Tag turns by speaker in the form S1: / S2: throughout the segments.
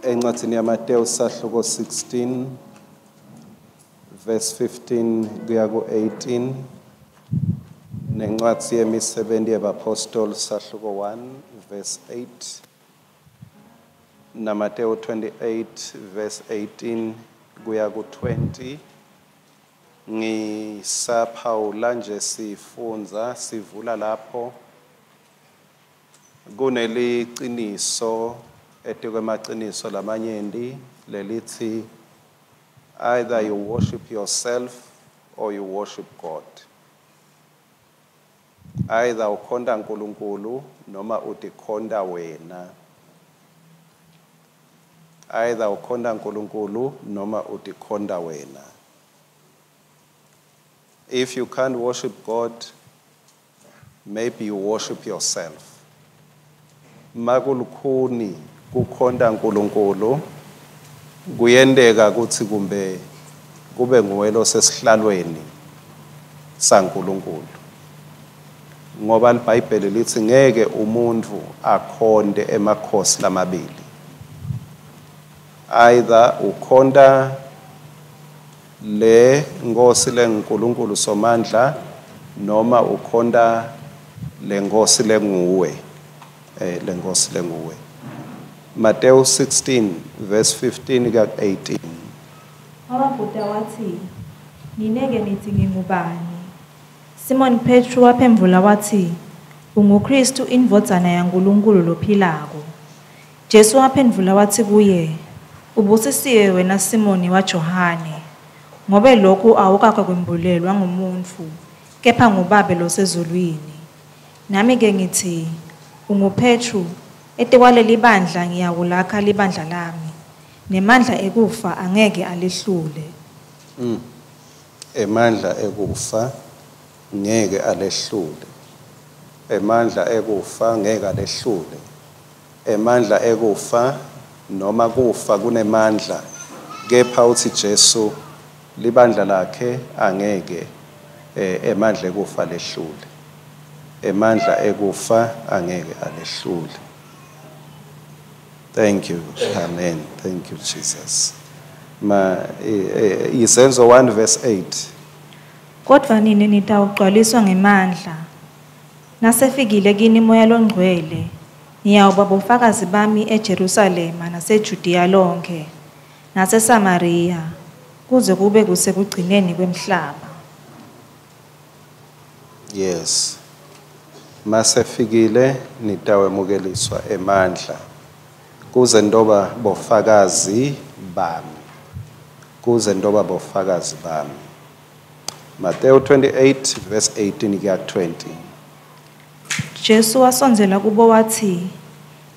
S1: Encwadzini yaMateyu sahluko 16 verse 15 kuya ku-18, nencwadzi yemisebenti yebapostoli sahluko 1 verse 8, naMateyu 28 verse 18 kuya ku-20. Ngisaphawula nje sifundza sivula lapho kuneliciniso etikwemaciniso lamanyenti lelithi either you worship yourself or you worship God. Either ukhonta uNkulunkulu noma utikhonta wena. Either ukhonta uNkulunkulu noma utikhonta wena. If you can't worship God, maybe you worship yourself. Makulukhuni kukhonta uNkulunkulu, kuyenteka kutsi kumbe kube nguwe losesihlalweni saNkulunkulu, ngoba liBhayibheli lithi ngeke umuntu akhonte emakhosi lamabili. Either ukhonta le Nkosi lenguNkulunkulu Somandla noma ukhonta le Nkosi lenguwe, le Nkosi lenguwe. Matthew 16 verse 15 kuya 18.
S2: Wababuta watsi, "Nineke nithi ngingubani?" Simon Petru waphendvula watsi, "UnguKristu indvodzana yaNkulunkulu lophilako." Jesu waphendvula watsi kuye, "Ubusisiwe wena Simoni waJohane, ngobe lokhu awukakwembulelwa ngumuntfu, kepha nguBabe losezulwini. Nami-ke ngithi, unguPetru, etikwalelibandla ngiyawulakha libandla lami, nemandla ekufa angeke alihlule."
S1: Emandla ekufa ngeke alehlule. Emandla ekufa ngeke alehlule. Emandla ekufa noma kufa kunemandla, kepha uthi Jesu libandla lakhe angeke emandla ekufa lehlule. Emandla ekufa angeke alehlule. Thank you. Amen. Thank you, Jesus. Ma Isenzo 1 verse 8.
S2: Kodvwa nine nitawugcwaliswa ngemandla nasefikile kini Moya Longcwele, niyawuba bofakazi bami eJerusalema naseJudiya lonke naseSamariya, kuze kube kusekugcineni kwemhlaba.
S1: Yes. Masefikile nitawemukeliswa emandla kuze ndoba bofakazi bami. Kuze ndoba bofakazi bami. Matthew 28 verse 18 kuya 20.
S2: Jesu wasondzela kubo watsi,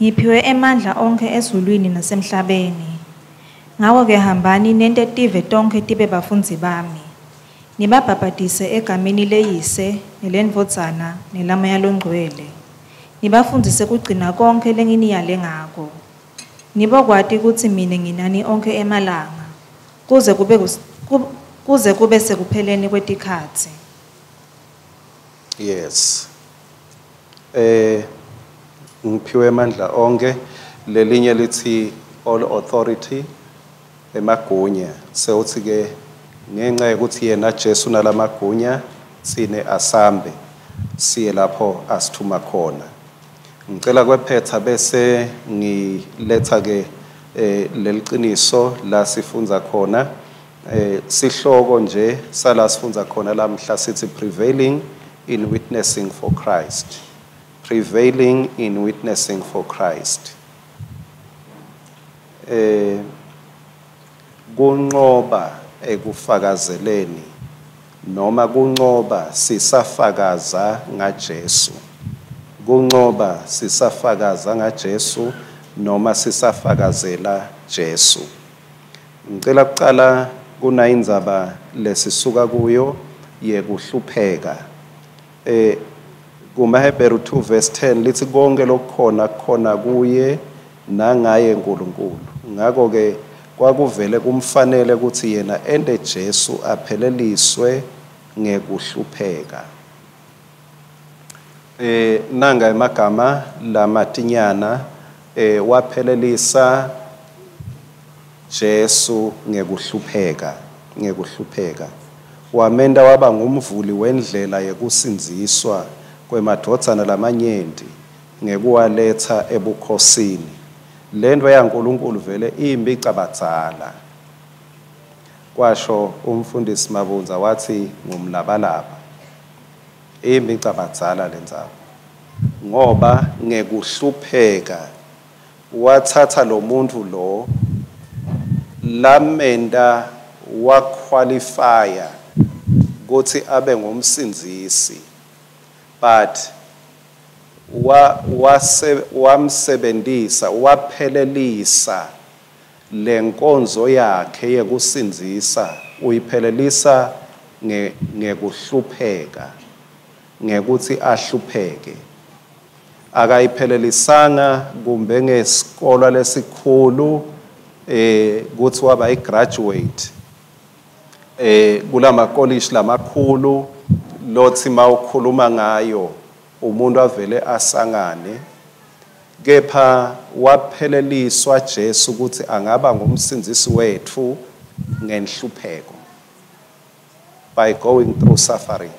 S2: "Ngiphiwe emandla onkhe ezulwini nasemhlabeni. Ngako-ke hambani nente tive tonkhe tibe bafundzi bami, nibabhabhatise egameni leYise neleNdvodzana nelaMoya Longcwele, nibafundzise kugcina konkhe lenginiyale ngako. Nibokwati kutsi mine nginani onkhe emalanga, kuze kube sekupheleni kwetikhatsi."
S1: Yes. Ngiphiwe emandla onke, lelinye lithi all authority, emagunya. Sewuthi ke ngenxa yokuthi yena Jesu nalamagunya, sine asambe siye lapho asithuma khona. Ngicela kwephetha bese ngiletha ke leliciniso la sifundza khona. Sihloko nje sala sifundza khona lamhla sithi prevailing in witnessing for Christ. Prevailing in witnessing for Christ. Kunqoba ekufakazeleni noma kunqoba sisafakaza ngaJesu. Kunqoba sisafakaza ngaJesu noma sisafakazela Jesu. Ngicela kuqala kuna indzaba lesisuka kuyo yekuhlupheka. KumaHebheru 2 verse 10 lithi konke lokukhona kukhona kuye nangaye uNkulunkulu. Ngakho ke kwakuvele kumfanele ukuthi yena ente Jesu apheleliswe ngekuhlupheka. Nanga emagama lamatinyana, waphelelisa Jesu ngekuhlupheka, ngekuhlupheka wamenta waba ngumvuli wendlela yekusindziswa kwemadvodzana lamanyenti ngekuwaletsa ebukhosini. Lento yaNkulunkulu vele iyimpicabadzala, kwasho umfundisi Mabundza, wathi ngumlabalaba. Iyimpicabadzala lendzaba, ngoba ngekuhlupheka wathatha lo muntu lo lamenta waqualifya kutsi abe ngumsindzisi, but wamsebentisa, waphelelisa lenkonzo yakhe yekusindzisa, uyiphelelisa ngekuhlupheka, ngekuthi ahlupheke. Akayiphelelisanga kumbe ngesikolo lesikhulu, kuthi waba igraduate kulamakolishi lamakhulu lothi mawukhuluma ngayo umuntu avele asangane, kepha wapheleliswa Jesu ukuthi angaba ngumsindzisi wethu ngenhlupheko, by going through suffering.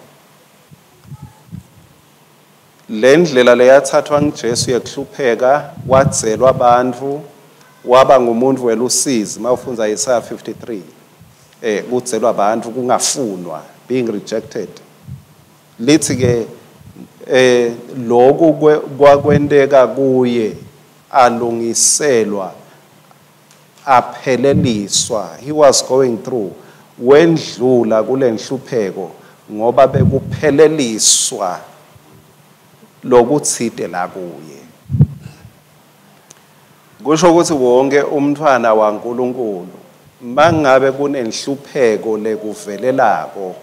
S1: Lendlela leyathathwa nguJesu yekuhlupheka, wadzelwa abantu, waba ngumuntu welusizi. Mawufundza Isaiah 53, kudzelwa abantu, kungafunwa, being rejected. Lithi ke lokhu kwakwenteka kuye, alungiselwa, apheleliswa. He was going through, wendlula kulenhlupheko ngoba bekupheleliswa lokutsite la kuye. Kusho ukuthi wonke umntwana waNkulunkulu mangabe kunenhlupheko lekuvelelako,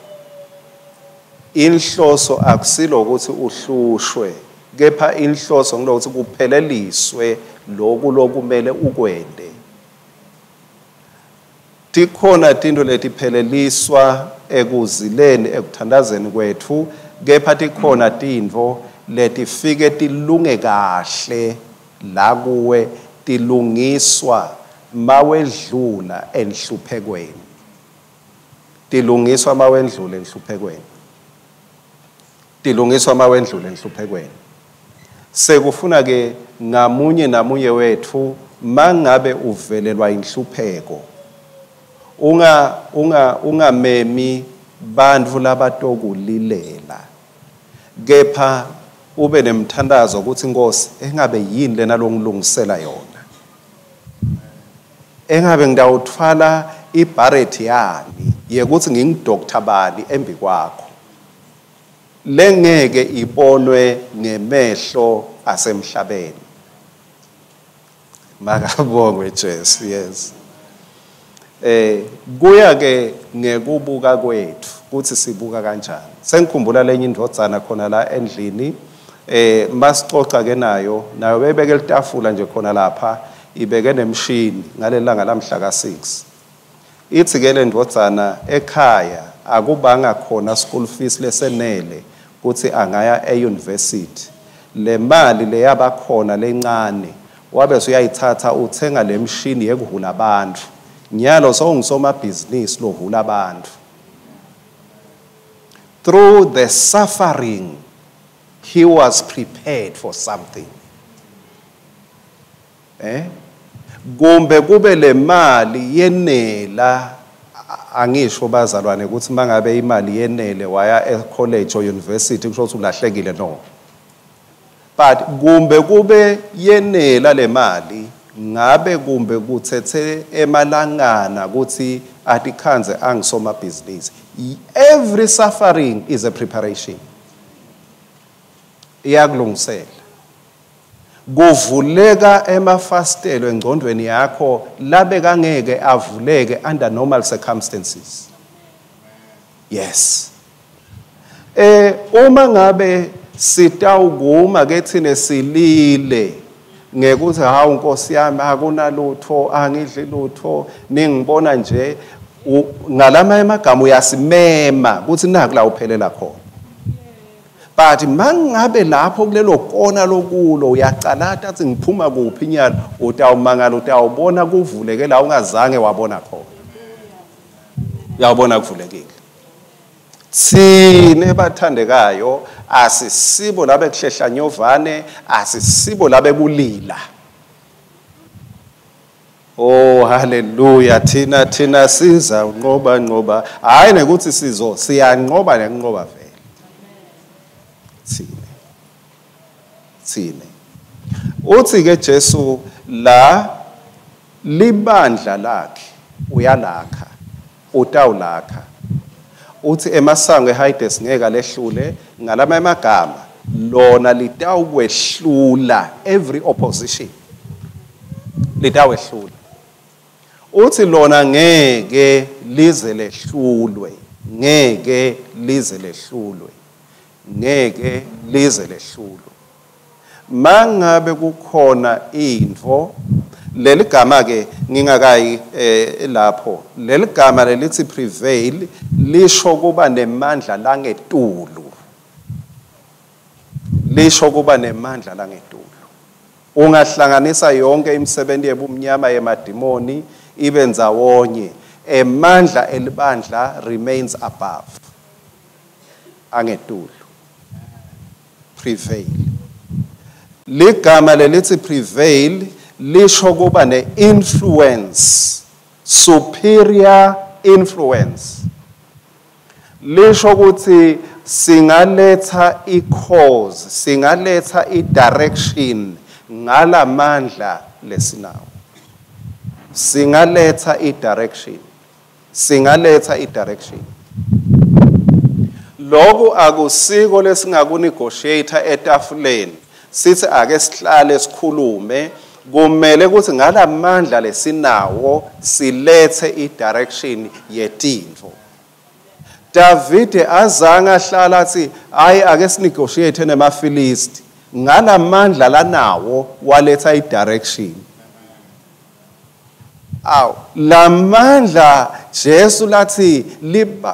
S1: inhloso akusilo ukuthi uhlushwe, kepha inhloso ngilokuthi kupheleliswe lokhu lokumele ukwente. Tikhona tinto letipheleliswa ekuzileni, ekuthandazeni kwethu, kepha tikhona tintfo letifike tilunge kahle la kuwe, tilungiswa mawedlula enhluphekweni. Tilungiswa mawendlula enhluphekweni. Tilungiswa mawendlula enhluphekweni. Sekufuna ke ngamunye namunye wethu, mangabe uvelelwa inhlupheko, ungamemi bantfu labatokulilela, kepha ube nemthandazo ukuthi Nkosi, engabe yini lena longilungisela yona, engabe ngidawuthwala ibharethi yani yekuthi ngingidoctor bani embi kwakho, lengeke ibonwe ngemehlo asemhlabeni. Makabongwe Jesu. Yes. Kuya ke ngekubuka kwethu kuthi sibuka kanjani. Sengikhumbula lenye indvodzana khona la endlini, masicoca ke nayo, nayo bebeke litafula nje khona lapha, ibeke nemshini ngalelanga lamhla ka6. Ithi ke le ndvodzana ekhaya akubanga khona school fees lesenele kuthi angaya e-university. Le mali leyaba khona lencane wabe usuyayithatha uthenga lemshini yekuhula abantu. Nyalo sowungisomabhizinisi lohula abantu. Through the suffering he was prepared for something. Kumbe kube le mali yenela, angisho bazalwane ukuthi mangabe imali yenele waya e-college or university kusho ukuthi ulahlekile, no. But kumbe kube yenela le mali, ngabe kumbe kuthethe emalangana ukuthi atikhanze angisomabhizinisi. Every suffering is a preparation. Iyakulungisela. Kuvuleka emafasitelo engcondweni yakho labe kangeke avuleke under normal circumstances. Yes. Uma ngabe sitawukuma ke thine silile ngekuthi hawu Nkosi yami akunalutho, angidli lutho, ningibona nje, ngalama emagama uyasimema ukuthi naku la uphelela khona. But mangabe lapho kulelo kona lokulo uyacalata athi ngiphuma kuphi nyalo, utawumangala, utawubona kuvuleke la ungazange wabona khona. Uyawubona kuvulekile. Thine bathandekayo asisibo labe kuhlehla nyovane, asisibo labe kulila. Oh hallelujah, thina siza nqoba nqoba, hayi nekuthi sizo siyanqoba nekunqoba vele. Thine uthi ke Jesu la libandla lakhe uyalakha, utawulakha. Uthi emasango eHades ngeke alehlule, ngalama emagama lona litawukwehlula every opposition, litawehlula. Uthi lona ngeke lize lehlulwe, ngeke lize lehlulwe, ngeke lize lehlulwe. Mangabe kukhona intfo, leligama ke ngingakayi lapho, leligama lelithi prevail lisho kuba nemandla langetulu, lisho kuba nemandla langetulu. Ungahlanganisa yonke imisebenzi yebumnyama yemadimoni ibe ndzawonye, emandla elibandla remains above, angetulu. Prevail, ligama lelithi prevail lisho kuba ne-influence, superior influence. Lisho ukuthi singaletha i-cause, singaletha i-direction ngalamandla lesinawo. Singaletha i-direction, singaletha i-direction. Lokhu akusiko lesingakunegotiate etafuleni, sithi ake sihlale sikhulume. Kumele ukuthi ngalamandla lesinawo silethe i-direction yetintfo. Davide azange ahlala athi hayi ake sinegotiate nemaFilisti, ngalamandla lanawo waletha i-direction. Aw, lamandla Jesu lathi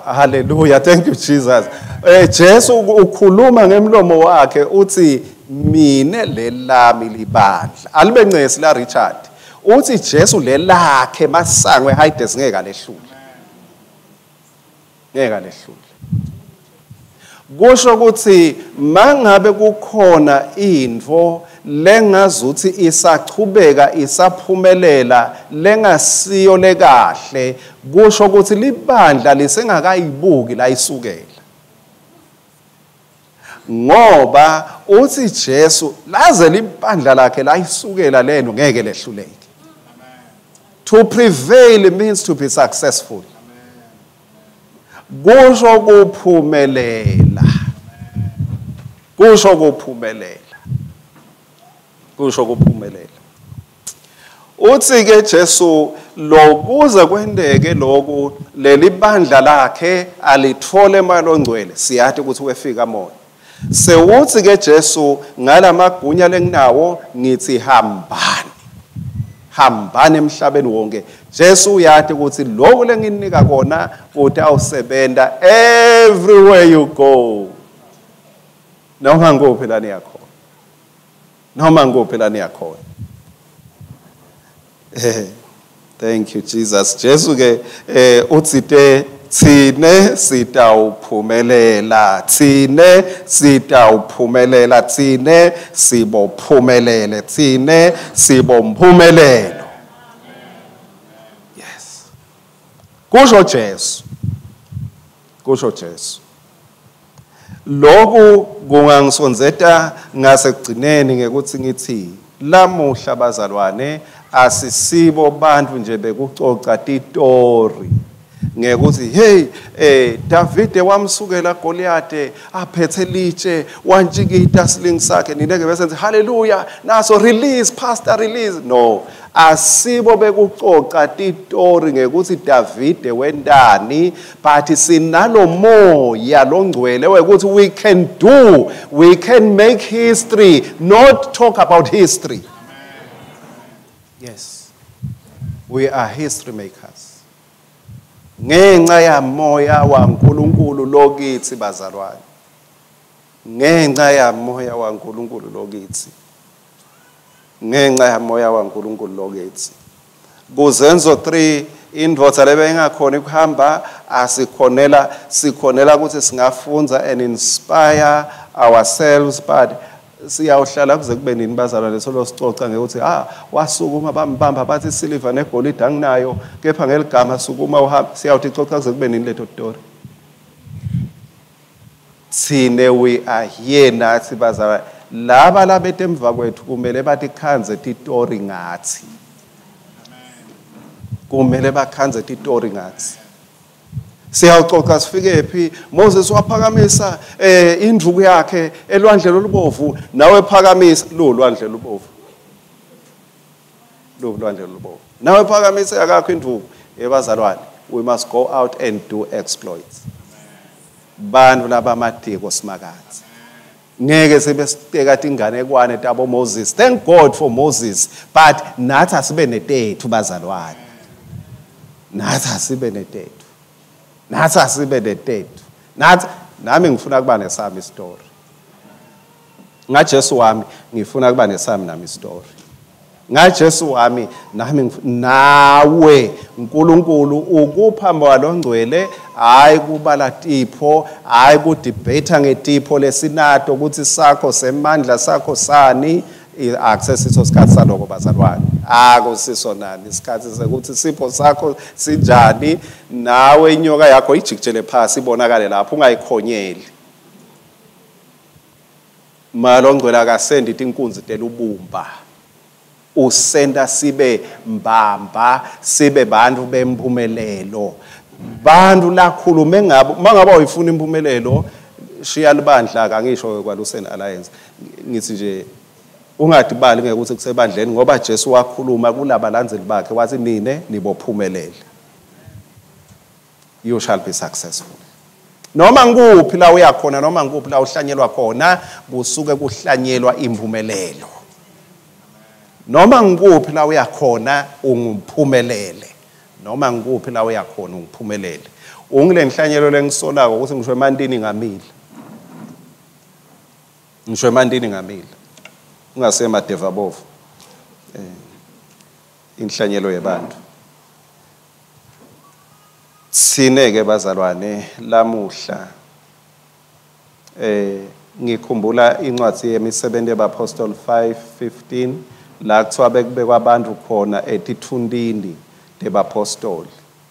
S1: hallelujah, thank you Jesus. Jesu ukhuluma ngemlomo wakhe uthi mine lelami libandla. Alibe ncesi la Richard. Uthi Jesu lelakhe masango eHades ngeke alehlule. Ngeke alehlule. Kusho ukuthi mangabe kukhona intfo lengazuthi isachubeka isaphumelela lengasiyo lekahle, kusho ukuthi libandla lisengakayibuki la isukela. Ngoba uthi Jesu laze libandla lakhe la isukela leno ngeke lehluleke. To prevail means to be successful. Kusho kuphumelela, kusho kuphumelela, kusho kuphumelela. Uthi ke Jesu lokuze kwendeke lokhu, leli bandla lakhe alithole imali ongcwele. Siyathi ukuthi wefika moya. Sewuthi ke Jesu ngalamagunya lenginawo ngithi hambani, hambani emhlabeni wonke. Jesu uyathi ukuthi lokhu lenginika kona kutawusebenta everywhere you go. Noma ngikuphi la niyakhona, noma ngikuphi la niyakhona. Thank you Jesus. Jesu ke utsite thine sitawuphumelela, thine sitawuphumelela, thine sibophumelele, thine sibomphumelelo. Yes, kusho Jesu, kusho Jesu. Lokhu kungangisondzeta ngasekugcineni ngekuthi ngithi lamuhla bazalwane asisibo bantu nje bekucoca titori ngekuthi hey Davide wamsukela Goliath aphethe litshe wantshikita silingi sakhe, nineke bese ngithi hallelujah naso release pastor release. No, asibo bekucoca titori ngekuthi Davide wentani, but sinalo moya longcwele wekuthi we can do, we can make history, not talk about history. Yes, we are history makers. Ngenxa yamoya waNkulunkulu lokithi bazalwane. Ngenxa yamoya waNkulunkulu lokithi. Ngenxa yamoya waNkulunkulu lokithi. Kuzenzo 3 indvodza lebe ingakhona ukuhamba asikhonela sikhonela ukuthi singafunza and inspire ourselves, but siyawuhlala kuze kube nini bazalwane solo sicoca ngekuthi wasukuma bambamba bathi siliva negolide anginayo kepha ngeligama sukuma uhamba. Siyawuthi coca kuze kube nini leto story. Thine we are here nathi bazalwane laba labete emva kwethu kumele bathi khanze titori ngathi. Kumele bakhanze titori ngathi. Siyawucoca sifike phi? Moses waphakamisa indvuku yakhe elwandle lolubovu, nawe phakamisa lolwandle lolubovu. Lolwandle lolubovu. Nawe phakamisa yakho indvuku. Ebazalwane, we must go out and do exploits. Bantu labamadiko simakadze. Ngeke sibe siteka tinganekwane tabo Moses. Thank God for Moses, but nathi asibe netethu bazalwane. Nathi asibe netethu. Nathi asibe netethu. Nathi nami ngifuna kuba nesami story. NgaJesu wami ngifuna kuba nesami nami story. NgaJesu wami nami nawe uNkulunkulu ukupha Moya longcwele, hayi kubala tipho, hayi kudebate ngetipho lesinato ukuthi sakho semandla sakho sani. Akusesiso isikhathi saloko bazalwane. Akusiso nani isikhathi sekuthi sipho sakho sinjani, nawe inyoka yakho ijikijele phasi ibonakale lapho ungayikhonyeli. Moya longcwele akasendi tinkunzi telubumba. Usenda sibe mbamba, sibe bantu bempumelelo. Bantu lakhulume ngabo, mangabe uyifuna impumelelo, shiya libandla kangisho kwaLusen Alliance. Ngithi nje ungadibali ngeke kusebandleni ngoba Jesu wakhuluma kulabalandzeli bakhe wathi nine nibophumelela. You shall be successful. Noma ngikuphi la uyakhona, noma ngikuphi la uhlanyelwa khona, kusuke kuhlanyelwa impumelelo. Noma ngikuphi la uyakhona unguphumelele. Noma ngikuphi la uyakhona unguphumelele. Ungile nhlanyelo lengisolako ukuthi ngisho emantini ngamile. Ngisho emantini ngamile. Ungasemadeva bovu. Inhlanyelo yebantu. Sine ke bazalwane lamuhla ngikhumbula incwadi yemisebenzi yabaPostoli 5:15 la kuthiwa bekubekwa abantu khona etithundini tebapostoli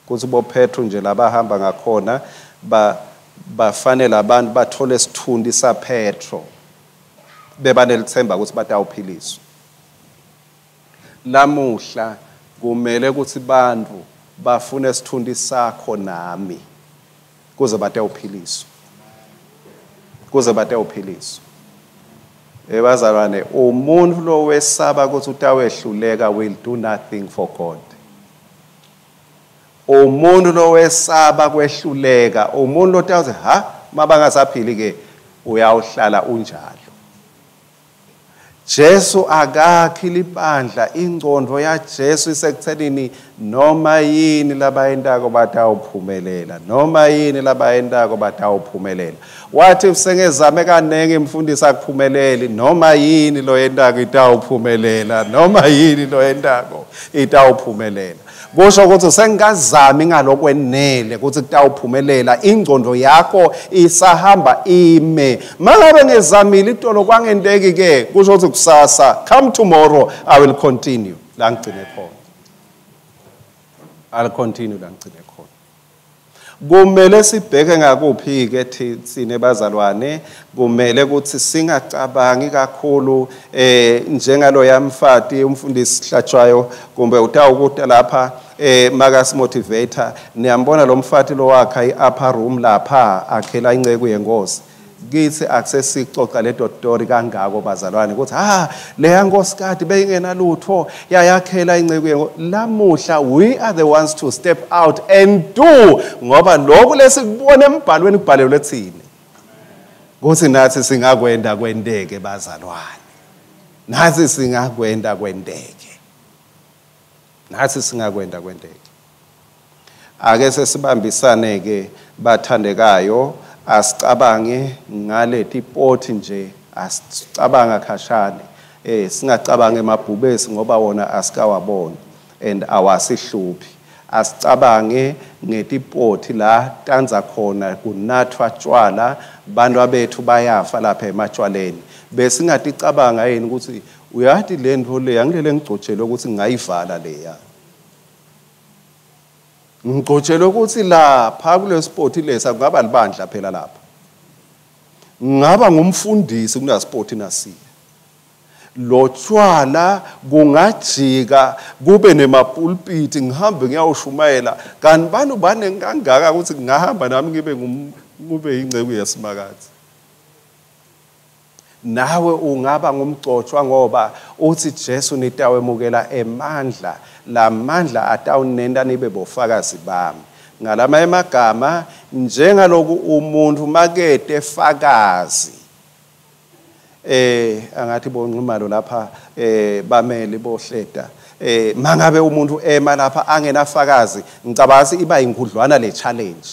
S1: kuthi boPetru nje labahamba ngakhona bafanele abantu bathole isithundi saPetro bebanelithemba ukuthi batawuphiliswa. Lamuhla kumele ukuthi bantu bafune isithundi sakho nami kuze batawuphiliswa. Kuze batawuphiliswa. Ebazalwane, umuntu lo wesaba ukuthi utawehluleka will do nothing for God. Umuntu lo wesaba kwehluleka, umuntu lo tawuthi ha mabangasaphili ke uyawuhlala unjalo. Jesu akakhi libandla, ingcondo yaJesu isekuthenini noma yini labayentako batawuphumelela, noma yini labayentako batawuphumelela. Wathi sengezame kanengi imfundisi akuphumeleli, noma yini loyentako itawuphumelela, noma yini loyentako itawuphumelela. Kusho ukuthi sengingazami ngalokwenele ukuthi kutawuphumelela, ingcondo yakho isahamba ime. Mangabe ngezamile itolo kwangenteki ke, kusho ukuthi kusasa, come tomorrow I will continue la ngigcine khona. I'll continue la ngigcine khona. Kumele sibheke ngakuphi ke thina bazalwane, kumele ukuthi singacabangi kakhulu njengalo yamfati umfundisi Hlatshwayo kumbe utawukuta lapha makas motivator. Niyambona lo mfati lo wakha iupper room lapha akhela inceku yenkosi. Kithi akusesicoca le story kangako bazalwane ukuthi leya nkosikadi beyingenalutho yayakhela inceku yenkosi. Lamuhla we are the ones to step out and do, ngoba lokhu lesikubona embhalweni kubhalelwe thina kuthi nathi singakwenda kwenteke bazalwane, nathi singakwenda kwenteke, nathi singakwenda kwenteke. Ake sesibambisane ke bathandekayo, Asicabange ngaleti poti nje, asicabanga khashane. Singacabanga emabhubesi ngoba wona asikawaboni and awasihluphi. Asicabange ngetipoti la tanza khona kunathwa tshwala, bantu abethu bayafa lapha ematshwaleni. Besingaticabanga yini ukuthi uyathi lento le angilele ngigcotshelwe ukuthi ngayivala leya. Ngigcotshelwe ukuthi lapha kule sport lesa kungaba libandla phela lapha. Ngaba ngumfundisi kuna sport nasiya. Lo tshwala kungajika kube nemapulpiti ngihambe ngiyawushumayela kanti bantu banengangaka ukuthi ngingahamba nami ngibe kube ingceku yesimakadze. Nawe ungaba ngumgcotshwa ngoba uthi Jesu nitawemukela emandla, lamandla atawunenta nibe bofakazi bami. Ngalama emagama njengaloku umuntu makete fakazi. Angathi bonqumalo lapha bameli bohleda. Mangabe umuntu ema lapha angenafakazi, ngicabanga iba inkudlwana le challenge.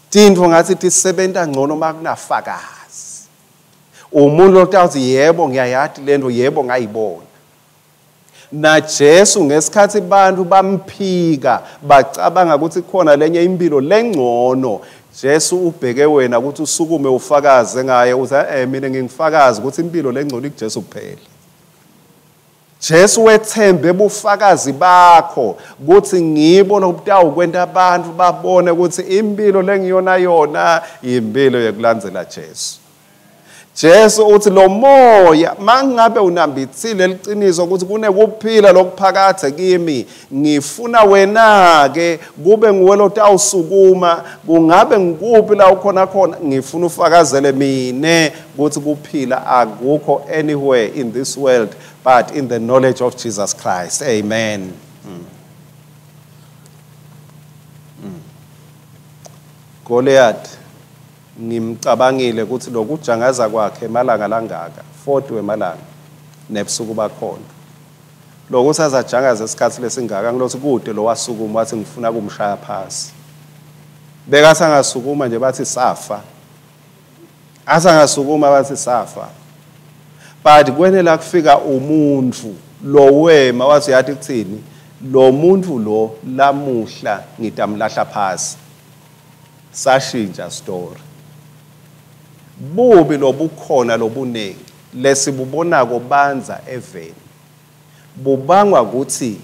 S1: Tintfo ngathi tisebenta ngcono makunafakazi. Umuntu otawuthi yebo ngiyayati lento, yebo ngayibona. Na Jesu ngesikhathi bantu bamphika bacabanga ukuthi khona lenye impilo lengcono, Jesu ubheke wena ukuthi usukume ufakaze ngaye uthi mina ngingifakaza ukuthi impilo lengcono ikuJesu kuphela. Jesu wethembe bufakazi bakho ukuthi ngibo lobutawukwenta abantu babone ukuthi impilo lengiyona yona impilo yokulandzela Jesu. Jesu uthi lo moya mangabe unambithile liqiniso ukuthi kunekuphila lokuphakathe kimi, ngifuna wena ke kube nguwe lotawusukuma, kungabe ngikuphi la ukhona khona, ngifuna ufakazele mine ukuthi kuphila akukho anywhere in this world but in the knowledge of Jesus Christ. Amen. Goliath ngimcabangile ukuthi lokujangaza kwakhe emalanga langaka 40 wemalanga nebusuku bakhona, lokuthi azajangaza isikhathi lesingaka ngilothi kude lo wasukuma wathi ngifuna kumshaya phasi. Bekasangasukuma nje bathi safa, asangasukuma bathi safa, but kwenela kufika umuntu lo wema wathi yathi kuthini lo muntu lo lamuhla ngitamlahla phasi. Sashintsha story. Bubi lobukhona lobuningi lesibubonako banza eveni bubangwa ukuthi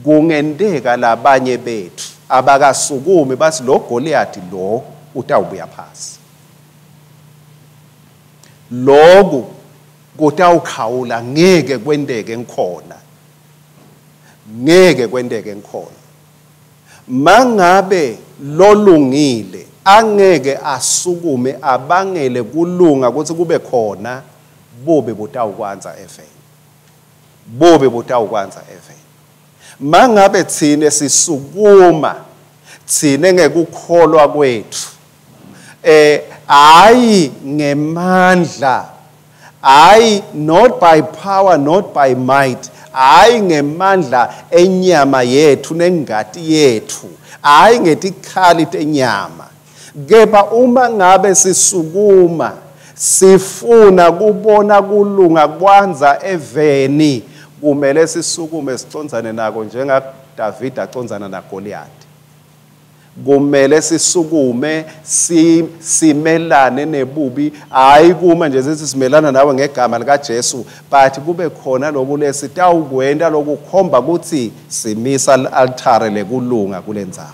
S1: kungenteka labanye bethu abakasukumi bathi lo Goliath lo utawubuya phasi, loku kutawukhawula, ngeke kwenteke ngikhona, ngeke kwenteke ngikhona. Mangabe lolungile angeke asukume abangele kulunga ukuthi kube khona, bubi butawukwanza eveni, bubi butawukwanza eveni. Mangabe thine sisukuma thine ngekukholwa kwethu, hayi ngemandla, hayi not by power not by might, hayi ngemandla enyama yethu nengati yethu, hayi ngetikhali tenyama, kepha uma ngabe sisukuma sifuna kubona kulunga kwanza eveni, kumele sisukume sicondzane nako njenga David acondzana naGoliath. Kumele sisukume simelane nebubi, hayi kuma nje sithi simelana nawe ngegama lika Jesu, but kube khona lokhu lesitawukwenta lokukhomba ukuthi simisa i-altare lekulunga kulendzawo,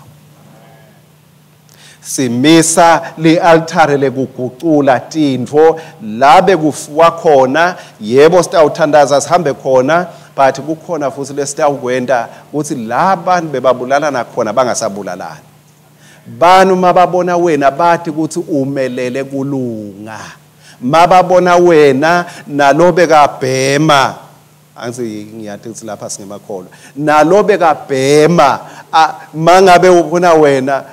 S1: simisa le-altare lekugucula tintfo labe kufuwa khona. Yebo sitawuthandaza sihambe khona, but kukhona futhi lesitawukwenta ukuthi labantu bebabulalana khona bangasabulalani. Banu mababona wena bathi ukuthi umelele kulunga, mababona wena nalobe kabhema, angithi ngiyathi ukuthi lapha singemakholwa, nalobe kabhema mangabe ubona wena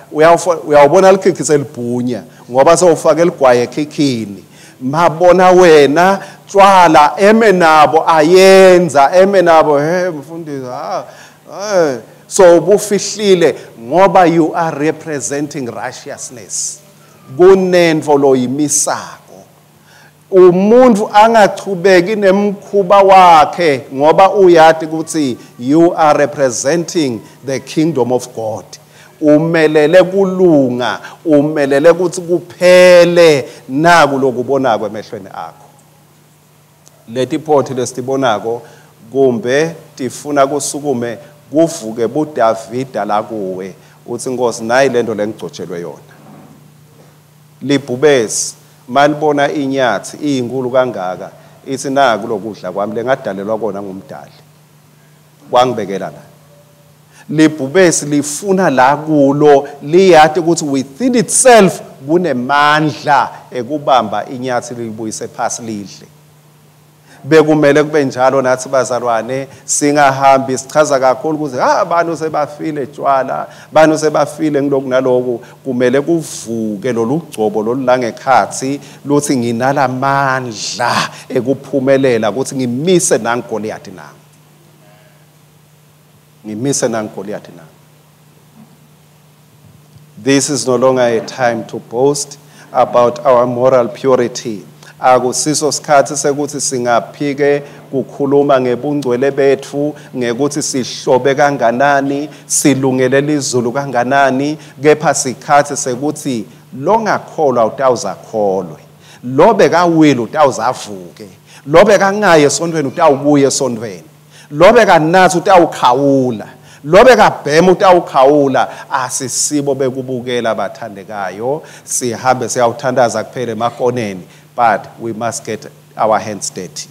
S1: uyawubona likhikhi selibhunya ngoba sewufake ligwaye ekhikhini. Mabona wena tshwala eme nabo ayenza eme nabo, hey mfundisi, so ubufihlile ngoba you are representing righteousness. Kunentfo loyimisako. Umuntu angachubeki nemkhuba wakhe ngoba uyati ukuthi you are representing the kingdom of God. Umelele kulunga, umelele ukuthi kuphele naku lokubonako emehlweni akho. Leti phothi lesitibonako kumbe tifuna kusukume kuvuke buDavida la kuwe uthi Nkosi nayi lento lengigcotshelwe yona. Libhubesi malibona inyathi iyinkulu kangaka ithi naku lokudla kwami lengadalelwa kona ngumdali wangibekela la. Libhubesi lifuna la kulo liyati ukuthi within itself kunemandla ekubamba inyathi liyibuyise phasi lidle. Bekumele kube njalo nathi bazalwane, singahambi sichaza kakhulu ukuthi abantu sebafile tshwala, abantu sebafile ngiloku naloku. Kumele kuvuke lolu gcobo lolu langekhathi luthi nginalamandla ekuphumelela ukuthi ngimise nangiGoliath nami. Ngimise nangiGoliath nami. This is no longer a time to boast about our moral purity. Akusiso sikhathi sekuthi singaphike kukhuluma ngebungcwele bethu, ngekuthi sihlobe kanganani, silungele lizulu kanganani, kepha sikhathi sekuthi longakholwa utawuzakholwe, lo bekawile utawuzavuke, lo bekangaye esontweni utawubuya esontweni, lo bekanathi utawukhawula, lo bekabhema utawukhawula. Asisibo bekubukela bathandekayo, sihambe siyawuthandaza kuphela emakoneni, but we must get our hands dirty.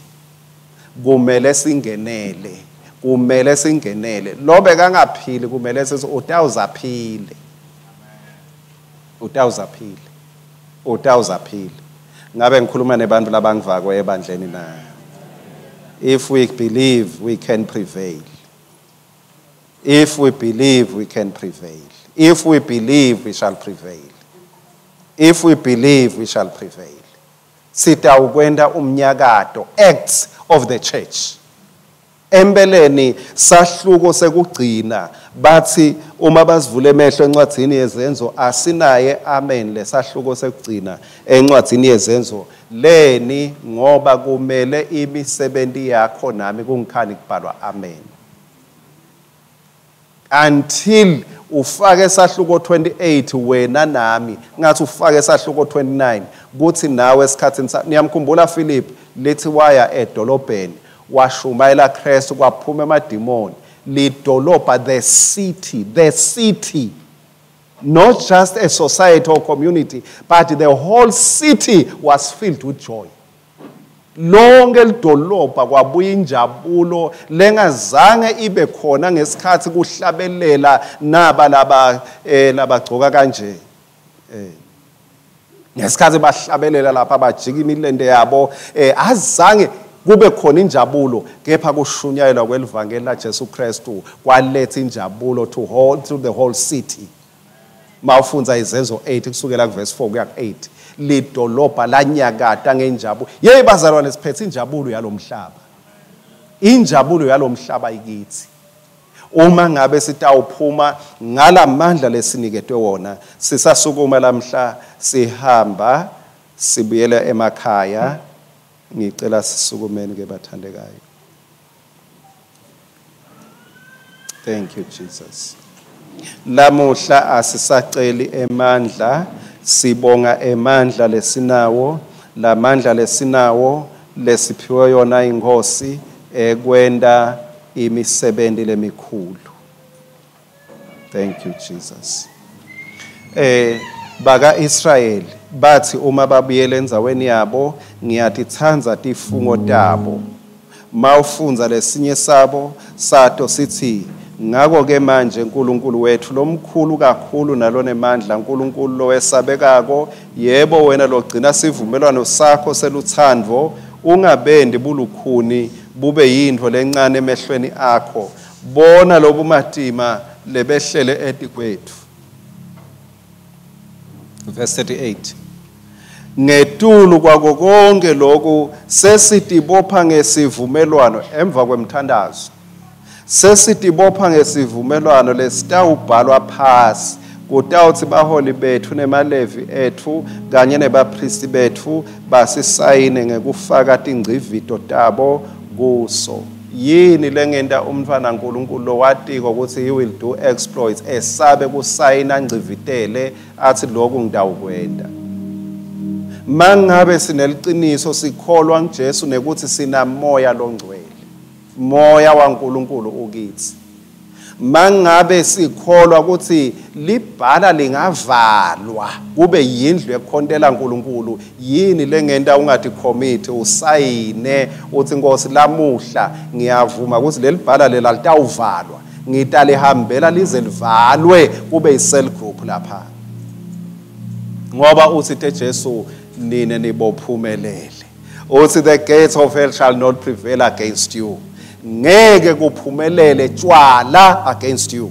S1: Kumele singenele, kumele singenele. Lo bekangaphili kumele sithi utawuzaphile, utawuzaphile, utawuzaphile. Ngabe ngikhuluma nebantu labangivakwe ebandleni na? If we believe we can prevail. If we believe we can prevail. If we believe we shall prevail. If we believe we shall prevail. Sitawukwenta umnyakato, acts of the church. Empeleni sahluko sekugcina bathi uma basivule emehlo encwadzini yezenzo asinaye amen lesahluko sekugcina encwadzini yezenzo leni, ngoba kumele imisebenzi yakho nami kungikhani kubhalwa amen. Until ufake sahluko 28 wena nami ngathi ufake sahluko 29 kuthi nawe esikhathini niyamkhumbula Philip lithi waya edolobheni washumayela Kristu kwaphuma emadimoni. Lidolobha, the city, the city, not just a society or community, but the whole city was filled with joy. Lonke lidolobha kwabuya injabulo lengazange ibe khona ngesikhathi kuhlabelela naba laba labagcoka kanje. Ngesikhathi bahlabelela lapha bajika imilente yabo, azange kube khona injabulo, kepha kushunyayelwa kwelivangeli la Jesu Kristu kwaletha injabulo to the whole city. Mawufundza izenzo 8 kusukela kuverse 4 kuya ku8, lidolobha lanyakata ngenjabulo. Yey bazalwane, siphethe injabulo yalomhlaba. Injabulo yalomhlaba ikithi. Uma ngabe sitawuphuma ngalamandla lesiniketwe wona, sisasukuma lamhla sihamba sibuyele emakhaya. Ngicela sisukumeni ke bathandekayo. Thank you Jesus. Lamuhla asisaceli emandla, sibonga emandla lesinawo, lamandla lesinawo lesiphiwe yona inkosi ekwenda imisebenzi lemikhulu. Thank you Jesus. Baka Israel bathi uma babuyele endzaweni yabo, ngiyatitsandza tifungo tabo. Mawufundza lesinye sabo sato sithi, ngako ke manje uNkulunkulu wethu lomkhulu kakhulu nalonemandla, uNkulunkulu lowesabekako, yebo wena logcina sivumelwano sakho selutsandvo, ungabendi bulukhuni bube yintfo lencane emehlweni akho. Bona lobumatima lebehlele etikwethu. Verse 38. Ngetulu kwako konke lokhu sesitibopha ngesivumelwano emva kwemthandazo. Sesitibopha ngesivumelwano lesitawubhalwa phasi Kutawutsi baholi betfu nemaLevi etfu kanye nebaphristi betfu basisayine ngekufaka tingcivito tabo kuso. Yini lengenta umntfwana Nkulunkulu lowatiko ukuthi he will do exploits esabe kusayina ngcivitele athi lokhu ngitawukwenta? Mangabe sineliciniso sikholwa nguJesu nekuthi sinamoya longcwele, moya waNkulunkulu ukithi. Mangabe sikholwa ukuthi libhala lingavalwa kube yindlu yekukhontela uNkulunkulu, yini lengenta ungathi commit usayine uthi Nkosi lamuhla ngiyavuma ukuthi lelibhala lela litawuvalwa, ngitalihambela lize livalwe kube i-cell group lapha. Ngoba uthi te Jesu nine nibophumelele, uthi the gates of hell shall not prevail against you. Ngeke kuphumelele tshwala against you,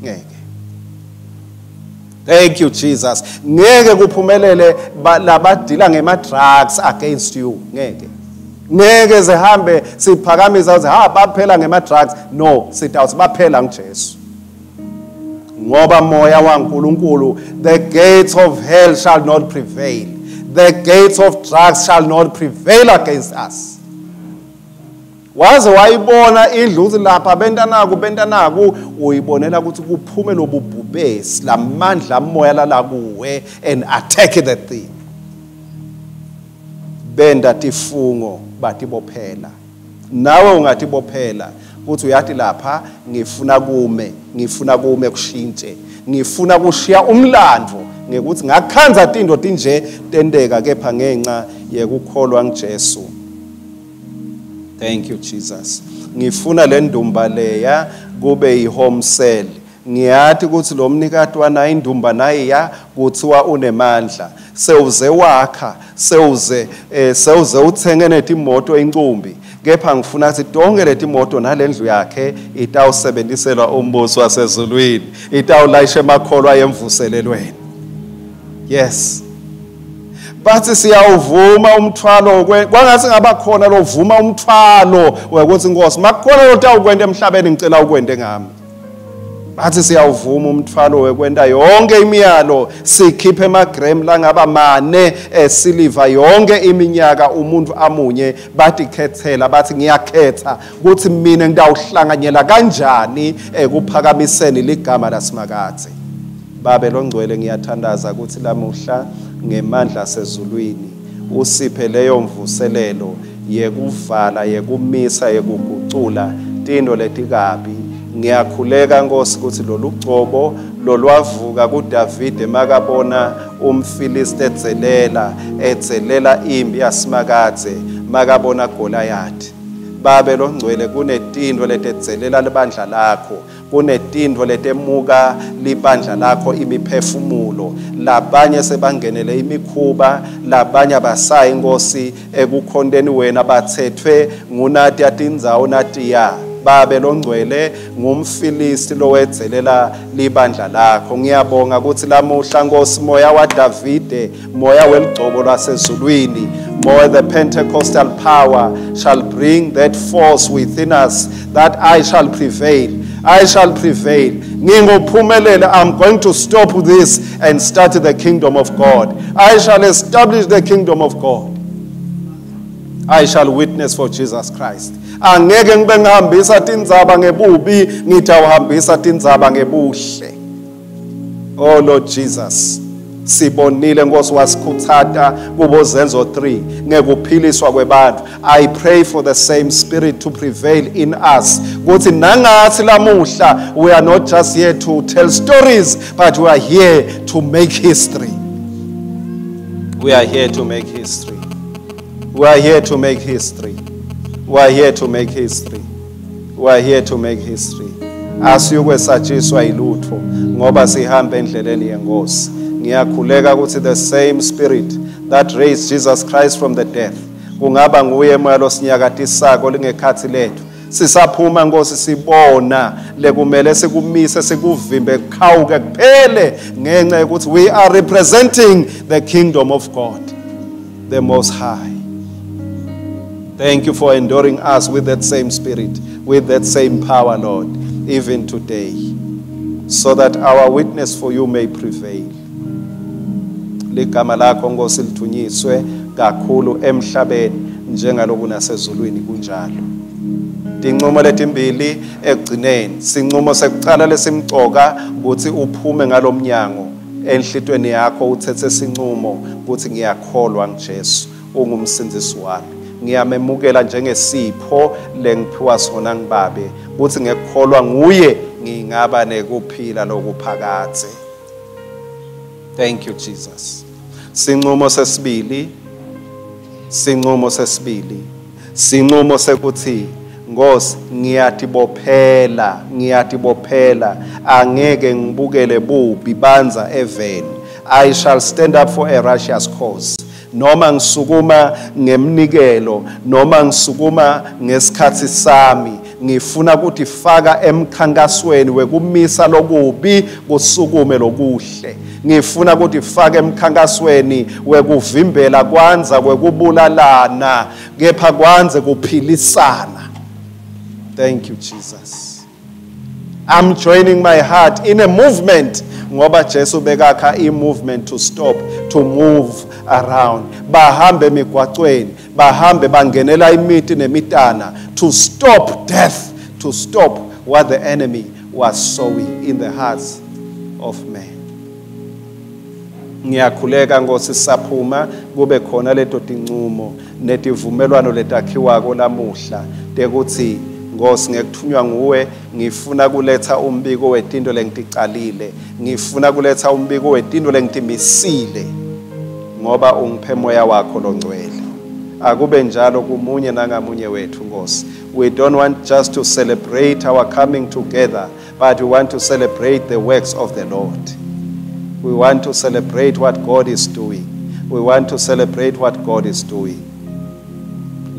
S1: ngeke. Thank you Jesus. Ngeke kuphumelele labadila ngema drugs against you, ngeke. Ngeke zihambe siphakamisa ukuthi ha baphela ngema drugs. No, sitawuthi baphela nguJesu. Ngoba moya waNkulunkulu, the gates of hell shall not prevail, the gates of drugs shall not prevail against us. Waze wayibona indlu lapha bentanaku bentanaku, uyibonela ukuthi kuphume lobubhubesi lamandla moya lala kuwe and attack the thing. Benda tifungo batibophela, nawe ungatibophela ukuthi uyathi lapha ngifuna kume, ngifuna kume kushintshe, ngifuna kushiya umlando ngekuthi ngakhanza tinto tinje tenteka kepha ngenxa yekukholwa nguJesu. Thank you Jesus. Ngifuna le ndumba leya kube yi-home cell. Ngiyathi ukuthi lo mnikati wanayo indumba nayiya kuthiwa unemandla, sewuze wakha, sewuze sewuze uthenge netimoto incumbi, kepha ngifuna ukuthi tonke letimoto nalendlu yakhe itawusebenziselwa umbuso wasezulwini, itawulayisha emakholwa emvuselelweni. Yes, bathi siyawuvuma umthwalo, kwangathi ngaba khona lovuma umthwalo wekuthi Nkosi makukhona lotawukwenta emhlabeni ngicela ukwente ngami. Bathi siyawuvuma umthwalo wekwenta yonke imiyalo, sikhiphe emagram langaba mane esiliva yonke iminyaka umuntu amunye. Bathi khethela, bathi ngiyakhetha ukuthi mina ngitawuhlanganyela kanjani ekuphakamiseni ligama laSimakadze. Babe longcwele, ngiyathandaza ukuthi lamuhla ngemandla asezulwini usiphe leyo mvuselelo yekuvala, yekumisa, yekugucula tinto letikabi. Ngiyakhuleka Nkosi ukuthi lolugcobo lolwavuka kuDavide makabona umFilisti edzelela edzelela impi yaSimakadze, makabona Goliath. Babe longcwele, kunetinto letedzelela libandla lakho, kunetintfo letemuka libandla lakho imiphefumulo. Labanye sebangenele imikhuba, labanye abasayi Nkosi ekukhonteni wena, bathethwe ngunatiya tindzawo natiya. Babe longcwele, ngumFilisti lowedzelela libandla lakho. Ngiyabonga ukuthi lamuhla Nkosi moya waDavide, moya weligcobo lwasezulwini, more the Pentecostal power shall bring that force within us that I shall prevail. I shall prevail. Ngingophumelela, I'm going to stop this and start the kingdom of God. I shall establish the kingdom of God. I shall witness for Jesus Christ. Angeke ngibe ngihambisa tindzaba ngebubi, ngithi awuhambisa tindzaba ngebuhle. Oh Lord Jesus, sibonile Nkosi wasikhuthata kubo Zenzo 3 ngekuphiliswa kwebantu. I pray for the same spirit to prevail in us. Kuthi nangathi lamuhla we are not just here to tell stories, but we are here to make history. We are here to make history. We are here to make history. We are here to make history. We are here to make history. Asiyukwesatshiswa yilutho ngoba sihamba endleleni yenkosi. Ngiyakhuleka ukuthi the same spirit that raised Jesus Christ from the death kungaba nguye moya losinyakatisako lingekhathi lethu. Sisaphuma Nkosi sibona lekumele sikumise sikuvimbe kukhawuke kuphele ngenxa yokuthi we are representing the kingdom of God, the Most High. Thank you for enduring us with that same spirit, with that same power, Lord, even today. so that our witness for you may prevail. Ligama lakho Nkosi lithunyiswe kakhulu emhlabeni njengaloku nasezulwini kunjalo. Tincumo letimbili ekugcineni, sincumo sekucala lesimcoka ukuthi uphume ngalomnyango enhlitweni yakho uthethe sincumo ukuthi ngiyakholwa ngiJesu ungumsindisi wami, ngiyamemukela njengesipho lengiphiwa sona ngibabe, kuthi ngekukholwa nguye ngingaba nekuphila lokuphakadze. Thank you Jesus. Sincumo sesibili, sincumo sesibili, sincumo sekuthi Nkosi ngiyatibophela, ngiyatibophela, angeke ngibukele bubi banza eveni. I shall stand up for a righteous cause. Noma ngisukuma ngemnikelo, noma ngisukuma ngesikhathi sami, ngifuna ukutifaka emkhankasweni wekumisa lokubi kusukume lokuhle. Ngifuna ukutifaka emkhankasweni wekuvimbela kwanza kwekubulalana, kepha kwanze kuphilisana. Thank you Jesus. I'm joining my heart in a movement ngoba Jesu bekakha i-movement to stop, to move around. Bahambe emigwaqweni, bahambe bangenela imiti nemitana to stop death, to stop what the enemy was sowing in the hearts of men. Ngiyakhuleka Nkosi saphuma kube khona leto tincumo netivumelwano letakhiwako lamuhla tekuthi Nkosi ngekuthunywa nguwe ngifuna kuletha umbiko wetinto lengiticalile, ngifuna kuletha umbiko wetinto lengitimisile ngoba ungiphe moya wakho longcwele. Akube njalo kumunye nangamunye wethu Nkosi. We don't want just to celebrate our coming together, but we want to celebrate the works of the Lord. We want to celebrate what God is doing. We want to celebrate what God is doing.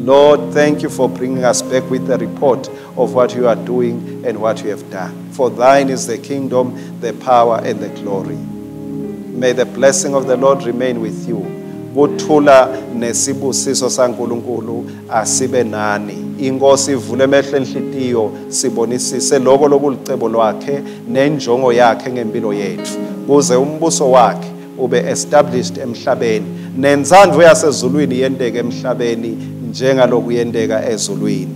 S1: Lord, thank you for bringing us back with the report of what you are doing and what you have done. For thine is the kingdom, the power, and the glory. May the blessing of the Lord remain with you. Kuthula nesibusiso saNkulunkulu asibe nani. Inkosi ivule emehlo enhlitiyo sibonisise lokho lokulicebo lwakhe nenjongo yakhe ngempilo yethu, kuze umbuso wakhe ube established emhlabeni nentsandvo yasezulwini yenteke emhlabeni njengaloku yenteka ezulwini.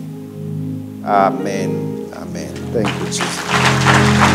S1: Amen. Amen. Thank you Jesus.